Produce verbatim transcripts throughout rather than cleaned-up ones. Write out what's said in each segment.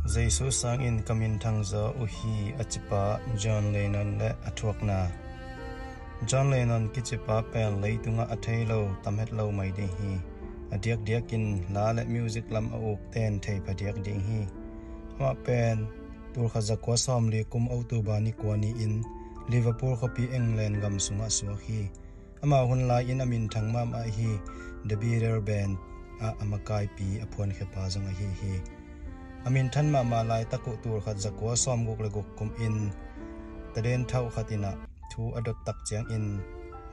Jesu sangin ka minthang zaw uh hi a cipa John Lennon le a thuakna. John Lennon kicipa pen leitungah a thei lo tam het lo mai ding hi. A diakdiakin la le music lam a uk ten thei phadiak ding hi. Amah pen tulkhat zakua sawmli kum October ni kua ni-in Liverpool khuapi England gam sungah suak hi. Amah hun lai-in a minthang mahmah hi. The Beatles band ah a makaipi a phuankhiapa zong ahi hi. A minthan mahmah laitak uh tulkhat zakua sawmguk le guk kum in taden thauh khat inah thu a dot tak ciangin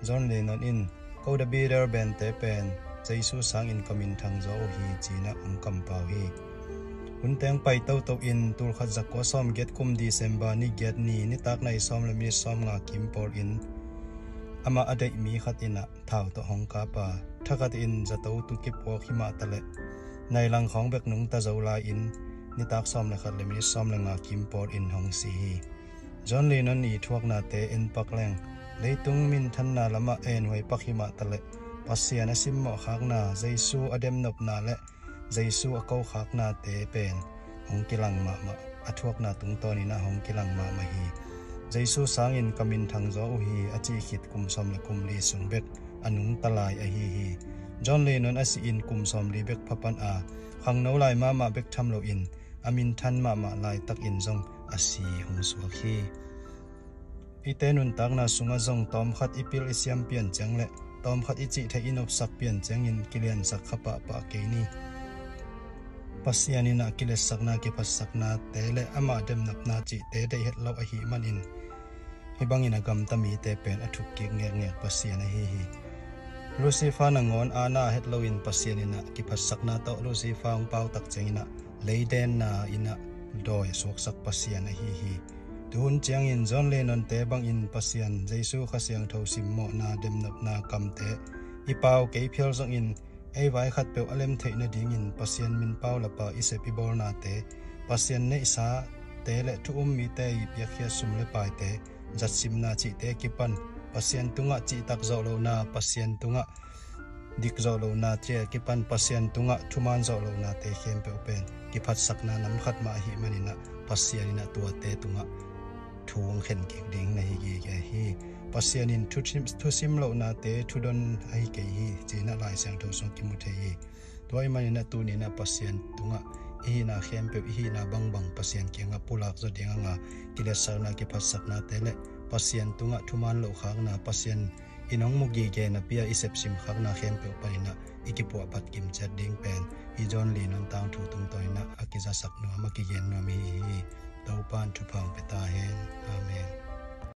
John Lennon in ko The Beatles band te pen Jesu sangin ka minthang zaw uh hi cinah hong kampau hi. Hun teng pai toto in tulkhat zakua sawmgiat kum December ni giat ni nitak nai sawm le minit sawmnga kim pawl in amah a deih mi khat inah thau tawh hong kapa thakhat in zato tu kipuak himah taleh nailang khawng bek nungta zo lai-in nitak sawm le khat le minit sawm le nga kim pawl in hong si hi. John Lennon i thuaknate en pak leng leitung minthanna lamah enhuai pak himah taleh Pasian a simmawh khakna, Jesu a demnopna le Jesu a ko khaknate pen hong kilang mahmah, a thuakna tungtawn inah hong kilang mahmah hi. Jesu sangin ka minthang zaw uh hi a cih khit kum sawm le kum li sung bek a nungta lai ahi hi. John Lennon a si-in kum sawmli bek phapan a khangno lai mahmah bek tham loin a minthan mahmah laitakin zong a si hong suak hi. Ite nuntakna sungah zong tawmkhat i pil i siam pian ciang le tawmkhat i cih theih i nopsak pian ciangin kiliansak kha pahpah kei ni. Pasian inah kiletsakna kiphatsaknate le amah demnopna cihte deih het lo ahih manin hih bangin a gamta mite pen a thuk kik ngekngek Pasian ahi hi. Lucifer nangawn aana het loin Pasian inah kiphatsakna tawh Lucifer hong pau tak ciang inah leidenna inah dawi suaksak Pasian ahi hi. Tuhun ciangin John Lennon te bangin Pasian, Jesu, Kha Siangtho simmawhna demnopna kamte i pau kei phial zongin ei vai khatpeuh a lem theih nadingin Pasian min pau lapa i sep i bawlnate, Pasian neihsate le thu um mite i piakkhiat sum le paite, zatsimna cihte kipan Pasian tungah cihtak zawh lohna, Pasian tungah dik zawh lohna, cia kipan Pasian tungah thuman zawh lohnate khempeuh pen kiphatsakna nam khat mah ahih maninah Pasian inah tuate tungah thu hong khen kik ding na hi gige hi. Pasian in thusim, thusim lohnate thudon ahi kei hi cinah Lai Siangtho sung kimu thei hi. Tua ahih maninah tuninah Pasian tungah i hihna khempeuh, i hihna bangbang Pasian kiangah pulak zaw ding anga kiletsakna kiphatsaknate le Pasian tungah thuman loh khakna, Pasian in hong mu gige napi-a i sepsim khakna khempeuh paninah i kipuahphat kimciat ding pen i John Lennon tangthu tungtawn inah a kizasak nuam, a kigen nuam i hi hi. Topan thupha hong pia ta